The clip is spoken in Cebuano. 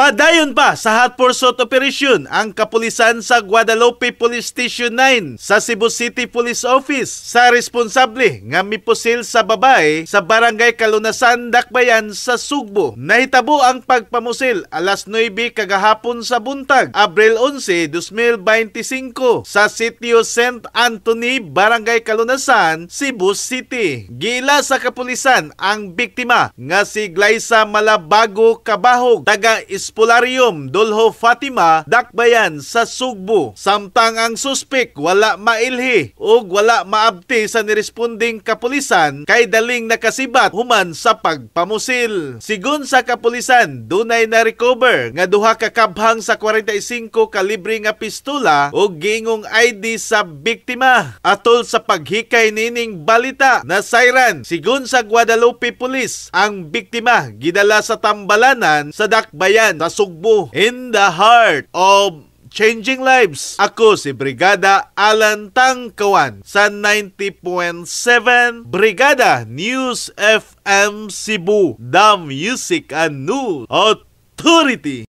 Padayon pa sa hot pursuit operation ang kapulisan sa Guadalupe Police Station 9 sa Cebu City Police Office sa responsable nga mipusil sa babae sa Barangay Kalunasan, Dakbayan sa Sugbo. Nahitabo ang pagpamusil alas 9 kagahapon sa buntag, Abril 11, 2025 sa Sitio St. Anthony, Barangay Kalunasan, Cebu City. Giila sa kapulisan ang biktima nga si Glyza Malabago Cabahog, taga Espolarium, Dolho Fatima, Dakbayan sa Sugbo. Samtang ang suspek wala mailhi ug wala maabti sa niresponding kapulisan kay daling nakasibat human sa pagpamusil. Sigon sa kapulisan, dunay na recover nga duha ka kabhang sa 45 kalibre nga pistola ug giingong ID sa biktima. Atol sa paghikay nining balita, nasayran sigon sa Guadalupe Police ang biktima gidala sa tambalanan sa Dakbayan sa Sugbo. In the heart of changing lives. Ako si Brigada Alan Tangkawan sa 90.7 Brigada News FM Cebu. The Music and News Authority.